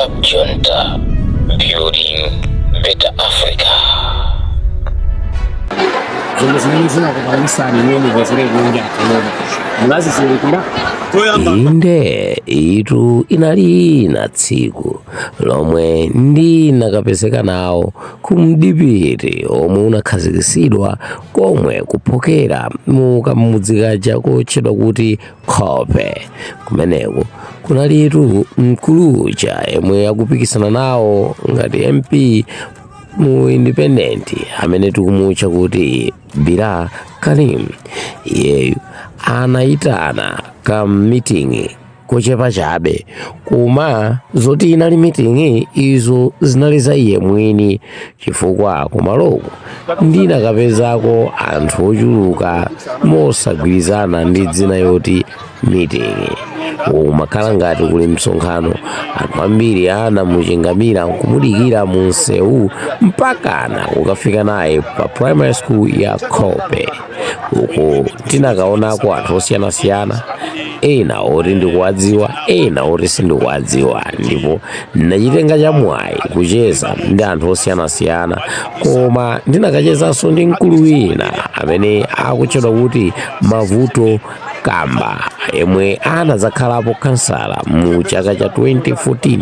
Cab Junta, building better Africa. Zomwe zimene zinakupangisani inuyo mupezere kunja panopa munazizindikira? Toyamba. Inde, itu inali ina tsiku lomwe ndinakapezeka nawo ku mdipiti omwe unakhazikitsidwa komwe kuphokera mu kamudzi kaja kotchedwa kuti Khope. Kumeneko kunalitu mkulu uja yemwe akupikisana nawo ngati MP mu independent amene tikumutcha kuti Bilal Karim. Iyeyu anayitana ka meeting kochepa chabe, koma zoti inali meeting izo zinali za iye mwini, chifukwa kumaloko ndinakapezako anthu ochuluka mosagwirizana ndi dzina yoti meeting. Umakhala ngati kuli msonkhano. Anthu ambiri anamuchingamira nkumudikira mu msewu mpakana kukafika naye pa primary school ya Khope. Uku tinakaonako anthu osiyanasiyana, ena oti ndikuwadziwa, ena oti sindikuwadziwa, ndipo ndinachitenga chamwayi kucheza ndi anthu osiyanasiyana. Koma ndinakachezanso ndi mkulu wina amene akutchedwa kuti Mavuto Kamba, yemwe anadzakhalapo kansala mu chaka cha 2014,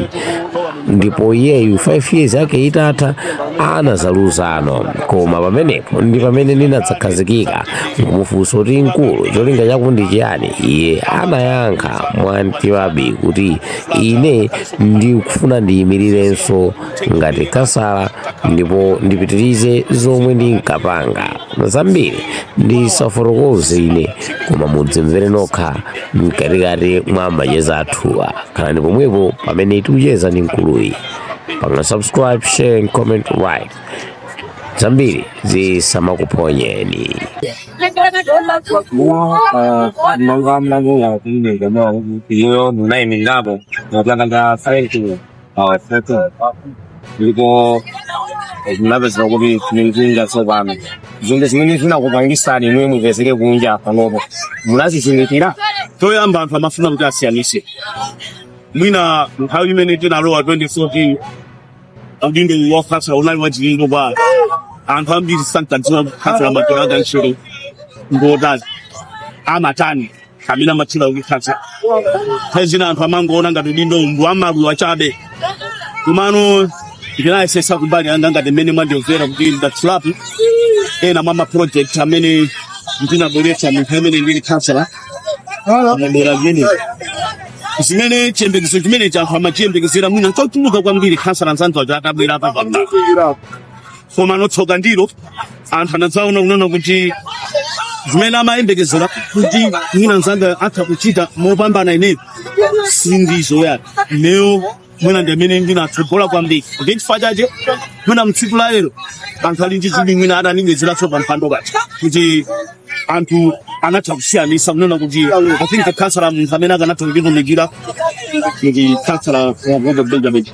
ndipo iyeyu 5 years yake itatha anazaluzano. Koma pamenepo ndi pamene ndinadzakhazikika nkumufunsa kuti, "Mkulu, cholinga chako ndi chiyani?" Iye anayankha mwamtiwabi kuti, "Ine ndikufuna ndiyimirirenso ngati kansala ndipo ndipitirize zomwe ndinkapanga." Zambiri ndisafotokoze ine, koma mudzimvere nokha mkatikati mwa macheza athuwa. Khalani pomwepo pamene tikucheza ndi mkuluyi. Panga subscribe, share and comment, right? Zambiri zisamakuphonyeni. Monga mlango iyo munayimirirapo mapanga nga 17 13, ndipo munapezeka kuti kunja tsopano zinthu zimene zinakupangisani inuyo mupezeke kunja panopo munazizindikira? Toyamba, anthu amafuna kuti asiyanise. Mwina nthawi imene tinalowa 2014, udindo wa khansala unali wachilendo kwa anthu ambiri. Sankadziwa khansala magwira ake ntchito ngotani, amatani amene amatchula kuti khansala. Nthawi zina anthu amangoona ngati udindo ndi wamaluwa chabe. Komano ndinayesesa kumbali yanga, ngati mmene mwandimvera kuti ndatchulapo ena mwa maproject amene ndinabweretsa munthu amene ndili khansala mudera limene, zimene chiyembekezo chimene anthu amachiyembekezera mwina chochuluka kwambiri khansala nzanzu aja atabwera apa pamalo. Koma notsoka ndilo anthu anadzaona kunena kuti zimene amayembekezera kuti mwina nzanga atha kuchita mopambana ineyo sindizo yani. Ineyo mwina ndi amene ndinatsogola kwambiri, ndi chifukwa chache mwina mtsiku la lero anthu ali ndi chidwi, mwina atanibwezeranso pa mpando paja, kuti anthu anatha kusiyanisa kunena kuti I think kansala munthu amene akanatha kunditumikira ndi kansala wa Benjamin.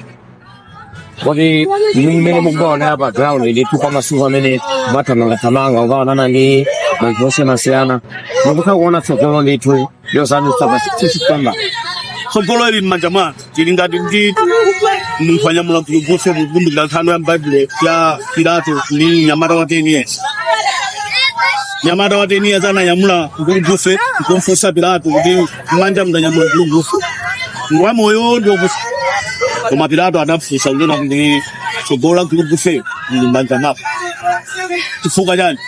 Kuti mmene mukubaona pa ground ndithu, kwa masiku amene mathamangathamanga ukaonana ndi anthu osiyanasiyana, mukutha kuona tsogolo ndithu lozanutsa pa 16 September? Tsogolo ili m'manja mwa anthu. Tili ngati ndi munthu anyamula gulugufe, kukumbukira nthano ya m'Baibulo ya Pilato ndi mnyamata wa 10 years. Mnyamata wa 10 years ananyamula gulugufe nkumfunsa Pilato kuti, "M'manja mndanyamula gulugufe, ngwamoyo ndi wokufa?" Koma Pilato anafunsa kunena kuti, "Tsogolo la gulugufe lili m'manja mwako. Chifukwa chani?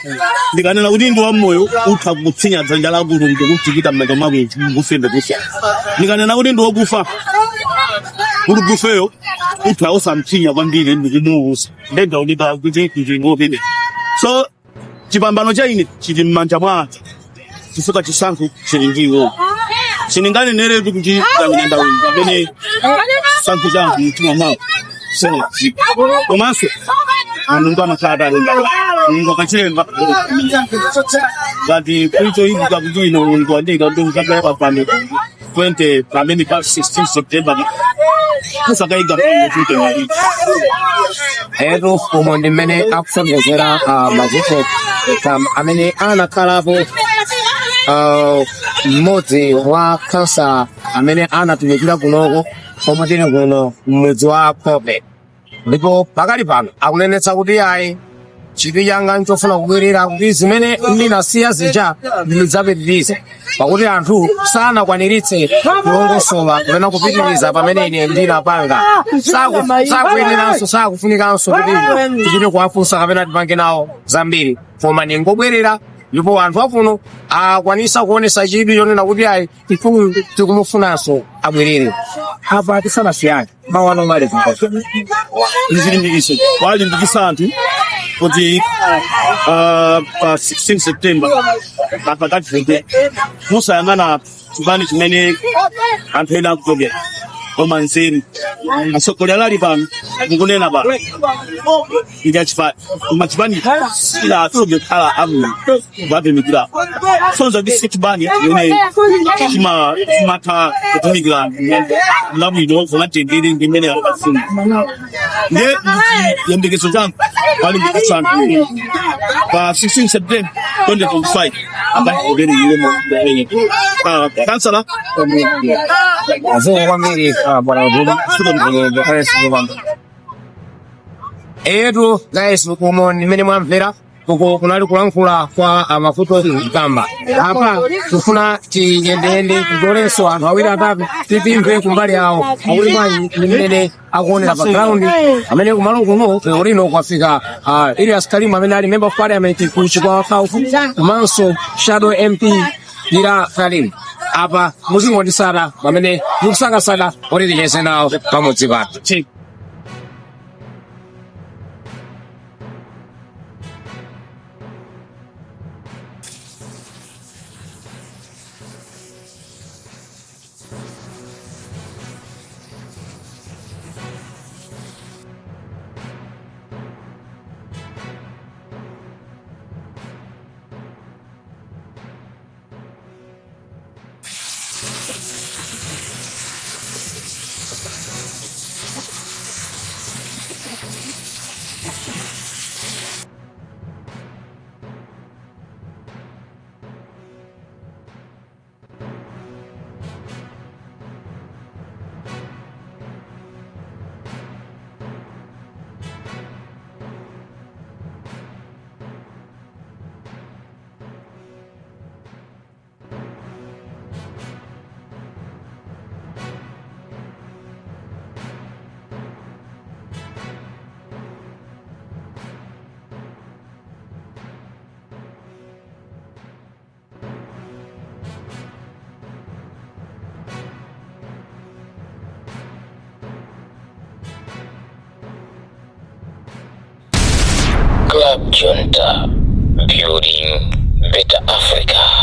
Ndikanena kuti ndi wamoyo, utha kutsinya dzanja lako ndikutikita m'manja mwako, gulugufe ndikufa. Ndikanena kuti ndi wokufa, gulugufeyo utha osamtsinya kwambiri ndikumuuza ndendaoneka kuti ndingopine." So chipambano cha ine chili m'manja mwa anthu, chifukwa chisankho chili ndi iwo. Sindinganeneretu kuti ndawina, ndawina pamene chisankho cha anthu mtima mwawo sinadziwa. Komanso Mulungu amakhala atalemba, Mulungu akachilemba ngati kuichoyika kuti ino Mulungu andika kuti uzabwera pano 20 pamene pa 16 September kusakaika pano. Etu, umo ndi mmene akusonyezera Mavuto amene anakhalapo mmodzi wa khansala amene anatumikira kunoko. Omwe tili kuno m'mudzi wa Khope, ndipo pakali pano akunenetsa kuti ayi, chidwi changa nchofuna kubwerera kuti zimene ndinasiya zija ndidzapitirize, pakuti anthu sanakwaniritse kulongosola kapena kupitiriza pamene ine ndinapanga. Sakuyeneranso, sakufunikanso kuti tichite kuwafunsa kapena tipange nawo zambiri, koma ningobwerera. Ndipo anthu akuno akwanisa kuonesa chidwi chonena kuti ayi, ifu tikumufunanso abwerere. Apa tisanasiyane, mawu anu omaliza? Ndizilimbikitso, walimbikitsa anthu kuti pa 16 September akakavote, musayang'ana chipani chimene anthu ena akuchokera, koma nzeru. Atsogoleri ali pano, mukunena pano ndi achipani, koma chipani silatsoge kukhala abwino kuwatumikira. Sonza ndi si chipani chimene chimatha kutumikira labwino zomatendere ndi imene akafuna. Ndiye chiyembekezo changu walimbikitsa anthu pa 16 September 2025 akavotera kansala. Zikomo kwambiri, bwana Ududu. Etu guys, umo mmene mwamvera uko kunali kulankhula kwa Amafuto Mkamba. Apa tufuna tiyendeyende, tigolenso anthu awiri atatu, tipimve kumbali yawo akuti bwanji ndi mmene akuonera pa ground amene kumalo kuno. Lero lino kwafika Elias Karim amene ali member of parliament ku Chikwawa South, komanso shadow MP Ira Karim. Apa muzingondisata pamene mukusakasaka kuti ticheze nawo pamudzi pano. Club Junta, building better Africa.